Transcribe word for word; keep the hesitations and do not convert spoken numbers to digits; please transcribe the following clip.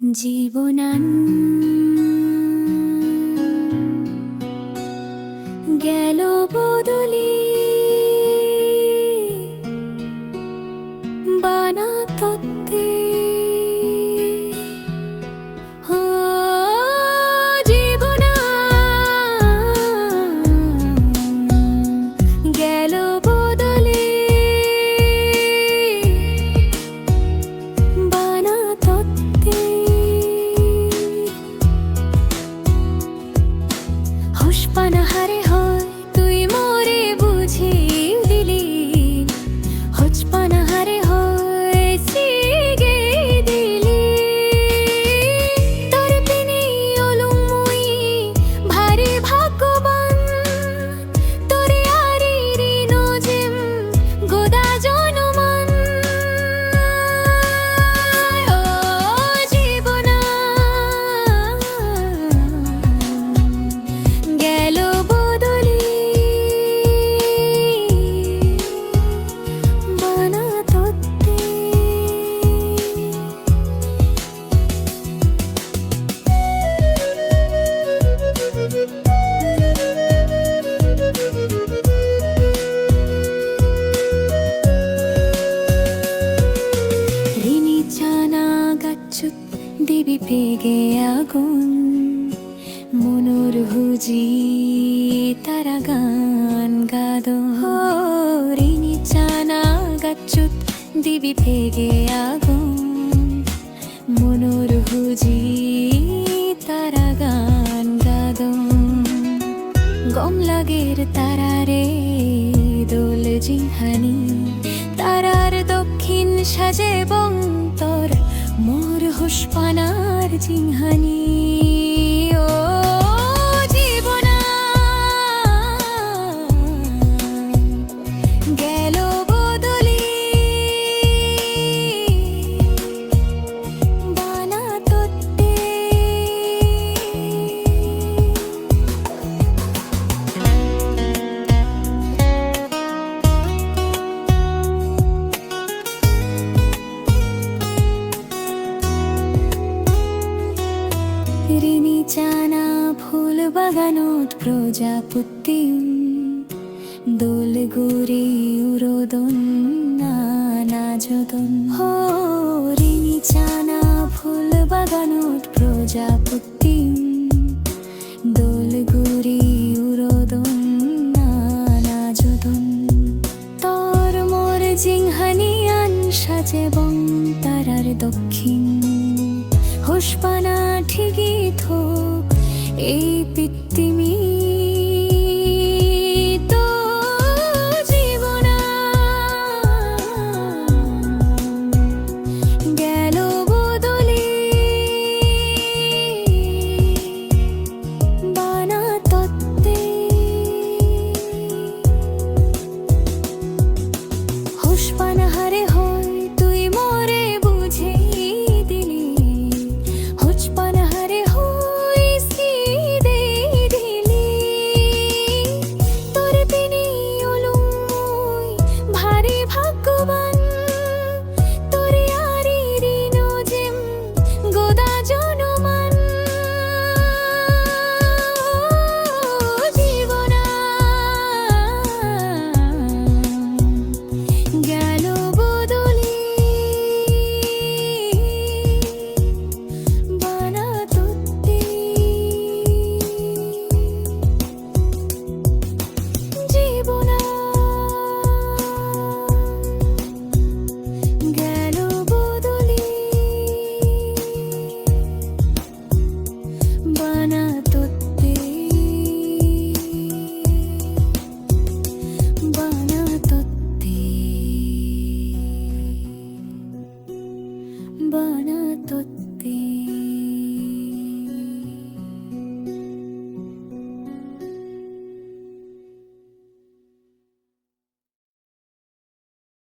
Jibonan gelo bodoli bana totte. O jibonan gelo bodoli bana totte. Hoshpana hare hoi tui more bujhi dili, hoshpana hare hoi sige dili. Tor pini olung mui bhari bhaggoban, tore ari rino jem goda jonoman. O jibonan gelo bodoli bana totte. Rini chana gacchot dibi pege agon, monor huji tara gaan gadon. Ho, rini chana gacchot dibi pege agon, monor huji tara gaan gadon. Gom lager tarare dol jinghani, tarar dokkhin sajebong tor mor hoshpanar jinghani. O jibonan gelo bodoli bana totte. Rini chana phul baganot projapottin dol guri urodon na najodon. Ho, rini chana phul baganot projapottin dol guri urodon na najodon. Tor mor jinghaniyan sajebong tarar dokkhin, hoshpana thigi thok ei pittimi